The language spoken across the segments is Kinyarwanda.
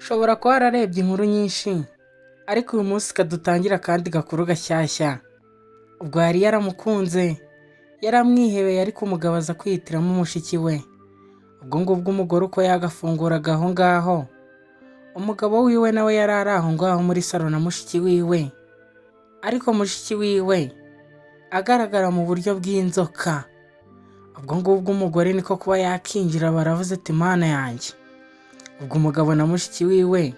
Ushobora kuba wararebye inkuru nyinshi, ariko uyu munsi kadutangira akandi gakuru gashyashya. Ubwo yari yaramukunze, yaramwihebeye, ariko umugabo aza kwihitiramo mushiki we. Ubwo ngubwo umugore uko yagafunguraga aho ngaho, umugabo wiwe nawe yari ari aho ngaho muri salo na mushiki wiwe, ariko mushiki wiwe agaragara mu buryo bw'inzoka. Ubwo ngubwo umugore niko kuba yakinjira, baravuze ati: "Mana yanjye!" Ubwo umugabo na mushiki wiwe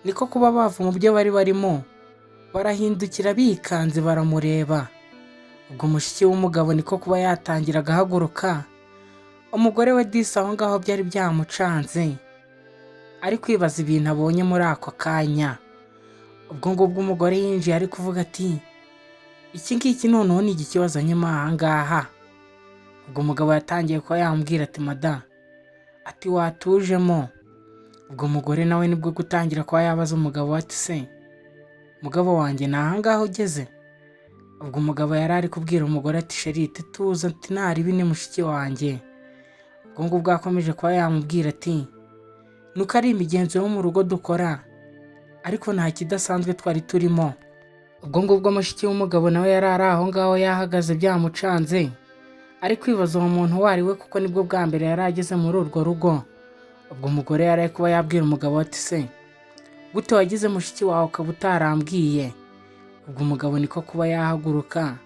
niko kuba bava mu byo bari barimo, barahindukira bikanze baramureba. Ubwo mushiki w'umugabo niko kuba yatangira agahaguruka. Umugore we disi aho ngaho byari byamucanze, ari kwibaza ibintu abonye muri ako kanya. Ubwo ngubwo umugore yinjiye ari kuvuga ati: "Iki ngiki noneho ni igiki wazanyemo aha ngaha?" Ubwo umugabo yatangiye kuba yamubwira ati: "Mada," ati, "watujemo?" Ubwo umugore nawe nibwo gutangira kuba yabaza umugabo ati: "Se mugabo wanjye, ni aha ngaha ugeze?" Ubwo umugabo yari ari kubwira umugore ati: "Chérie, tuza," ati, "naribi ni mushiki wanjye." Ubwo ngubwo yakomeje kuba yamubwira ati: "Nuko ari imigenzo yo mu rugo dukora, ariko nta kidasanzwe twari turimo." Ubwo ngubwo mushiki w'umugabo nawe yari ari aho ngaho yahagaze byamucanze, ari kwibaza uwo muntu uwo ari we, kuko nibwo bwa mbere yari ageze muri urwo rugo. Ubwo umugore yari ari kuba yabwira umugabo ati: "Se gute wagize mushiki wawe ukaba utarambwiye?" Ubwo umugabo niko kuba yahaguruka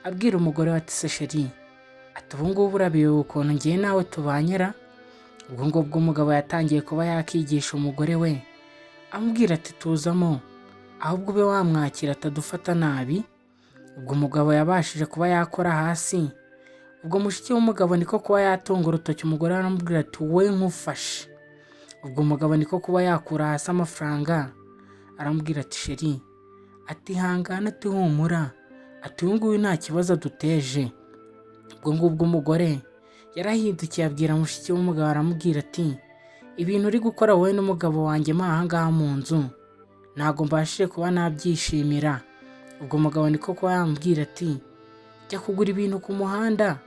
abwira umugore we ati: "Se chérie," ati, "ubu ngubu urabiyobewe ukuntu ngiye nawe tubanyera?" Ubwo ngubwo umugabo yatangiye kuba yakigisha umugore we, amubwira ati: "Tuzamo, ahubwo ube wamwakira atadufata nabi." Ubwo umugabo yabashije kuba yakora hasi. Ubwo mushiki w'umugabo niko kuba yatunga urutoki umugore we, aramubwira ati: "We nkufashe." Ubwo umugabo niko kuba yakura hasi amafaranga, aramubwira ati: "Chérie," ati, "hangana," ati, "humura," ati, "uyu nguyu nta kibazo aduteje." Ubwo ngubwo umugore yarahindukiye abwira mushiki w'umugabo, aramubwira ati: "Ibintu uri gukora wowe n'umugabo wanjye mo aha ngaha mu nzu ntabwo mbashije kuba nabyishimira." Ubwo umugabo niko kuba yamubwira ati: "Jya kugura ibintu ku muhanda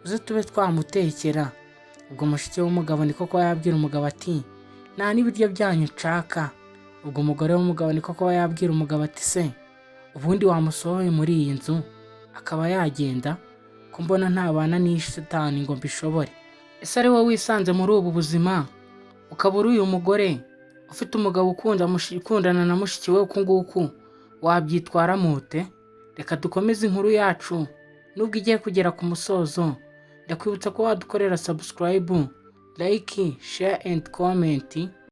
uze tube twamutekera." Ubwo mushiki w'umugabo niko kuba yabwira umugabo ati: "Nta n'ibiryo byanyu nshaka." Ubwo umugore w'umugabo niko kuba yabwira umugabo ati: "Se ubundi wamusohoye muri iyi nzu akaba yagenda, ko mbona ntabana n'ishitani ngo mbishobore?" Ese ari wowe wisanze muri ubu buzima, ukaba uri uyu mugore ufite umugabo ukunda ukundana na mushiki we uku nguku, wabyitwaramo ute? Reka dukomeze inkuru yacu nubwo igiye kugera ku musozo. Ndakwibutsa ko wadukorera subscribe, like, share and comment.